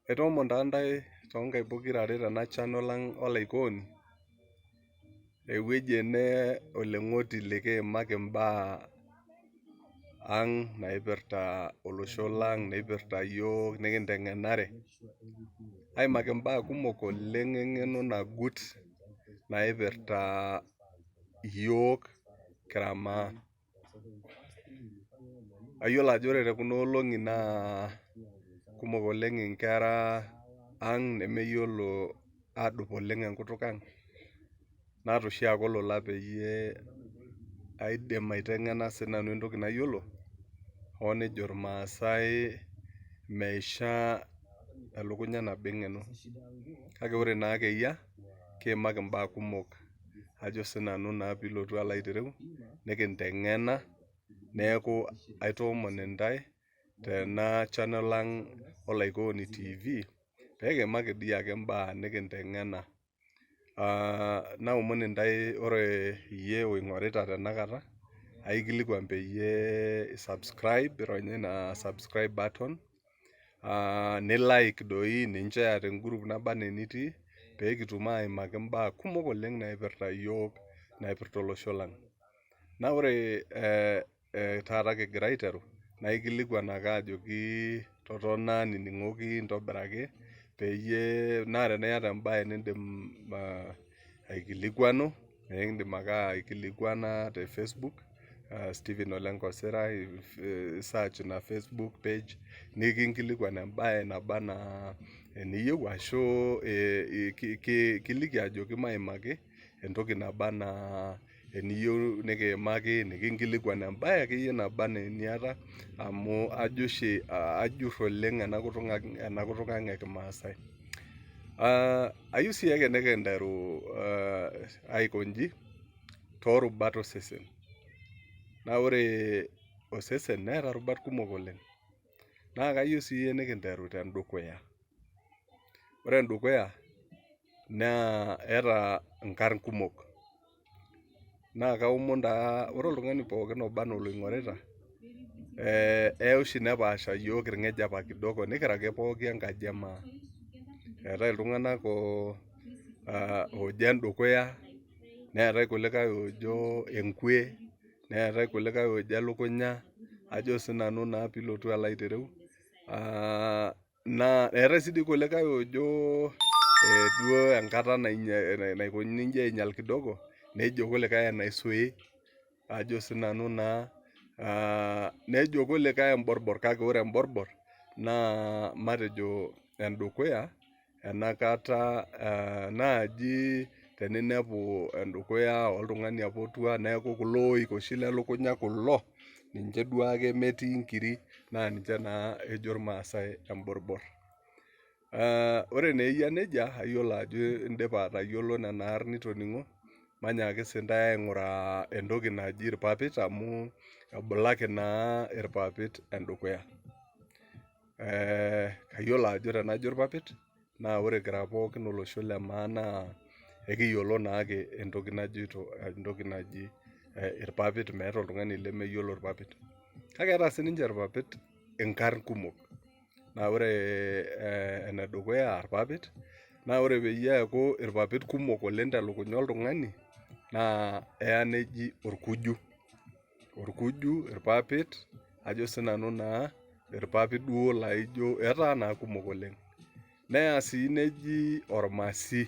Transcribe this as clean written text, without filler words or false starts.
Aitoomon taa ntae toonkaik pokirare tena channel ang Olaikooni, ewueji ene oleng'oti likiimaki imbaa ang naipirta olosho lang, naipirta iyiok nikinteng'enare aimaki imbaa kumok oleng eng'eno nagut naipirta iyiok kira maa. Ayiolo ajo ore te kuna olong'i naa kumok oleng inkera ang nemeyiolo aadup oleng enkutuk ang naata oshiake olola peyie aidim aiteng'ena siinanu entoki nayiolo hoo nejo irmaasai meishaa elukunya nabo eng'eno. Kake ore naake eyia kiimaki imbaak kumok ajo siinanu naa piilotu alo aitereu nikinteng'ena neeku aitoomon intae tena channel ang Olaikooni tv peekiimaki dii ake imbaak nikinteng'ena. Naomon intae ore iyie oing'urita tenakata aikilikwan peyie i subscribe ironya ina subscribe button ni like doi, ni share te group naba enaa enitii pee kitum aimaki imbaak kumok oleng naipirta iyiok, naipirta olosho lang. Naa ore taata kigira aiteru naikilikwan ake ajoki totona nining'oki, ntobiraki peyie naa teniata embae niindim aikilikwanu niindim ake aikilikwana te facebook Stephen Ole Nkosirai, i search ina facebook page nikinkilikwan embae naba enaa eniyieu ashu kiliki ajoki maimaki entoki naba enaa eniyieu nikiimaki nikinkilikwan embae akeyie naba enaa eniata amu ajo oshi, ajurr oleng ena kutuk ang e kimaasai. Ayieu sii ake nikinteru aiko inji toorubat osesen. Naa ore osesen neeta irubat kumok oleng. Naa kayieu sii nikinteru tendukuya. Ore endukuya naa eeta inkarn kumok naa kaomon taa, ore oltung'ani pookin oba enaa oloing'urita, eya oshi nepaasha iyiok irng'ejepa kidogo nikira ake pookin enkaji e maa. Eetae iltung'anak oojo endukuya, neetae kulikae oojo enkwe, neetae kulikae oojo elukunya ajo siinanu naa piilotu alo aitereu naa eetae sii dii kulikae oojo duo enkata naikuni inji ainyal kidogo nejo kulikae enaisui ajo siinanu naa nejo kulikae emborbol kake ore emborbol naa matejo endukuya enakata naaji teninepu endukuya oltung'ani opa otwa neeku kulo oik oshi le lukunya kulo, ninche duake metii inkiri naa ninche naa ejo irmaasai emborbol. Ore naa eyia neija, ayiolo ajo indipa atayiolo nena arn nitoning'o, manyaaki siintae aing'uraa entoki naji irpapit amu ebulaki naa irpapit endukuya. Ayiolo ajo tenajo irpapit naa ore kira pookin olosho le maa naa ekiyiolo naake entoki najoito, entoki naji irpapit, meeta oltung'ani lemeyiolo irpapit. Kake eeta siininche irpapit inkarn kumok. Naa ore enedukuya aa irpapit, naa ore peyie eeku irpapit kumok oleng telukunya oltung'ani naa eya neji orkuju. Orkuju, irpapit, ajo siinanu naa irpapit duo laijo etaa naa kumok oleng. Neya sii neji ormasi.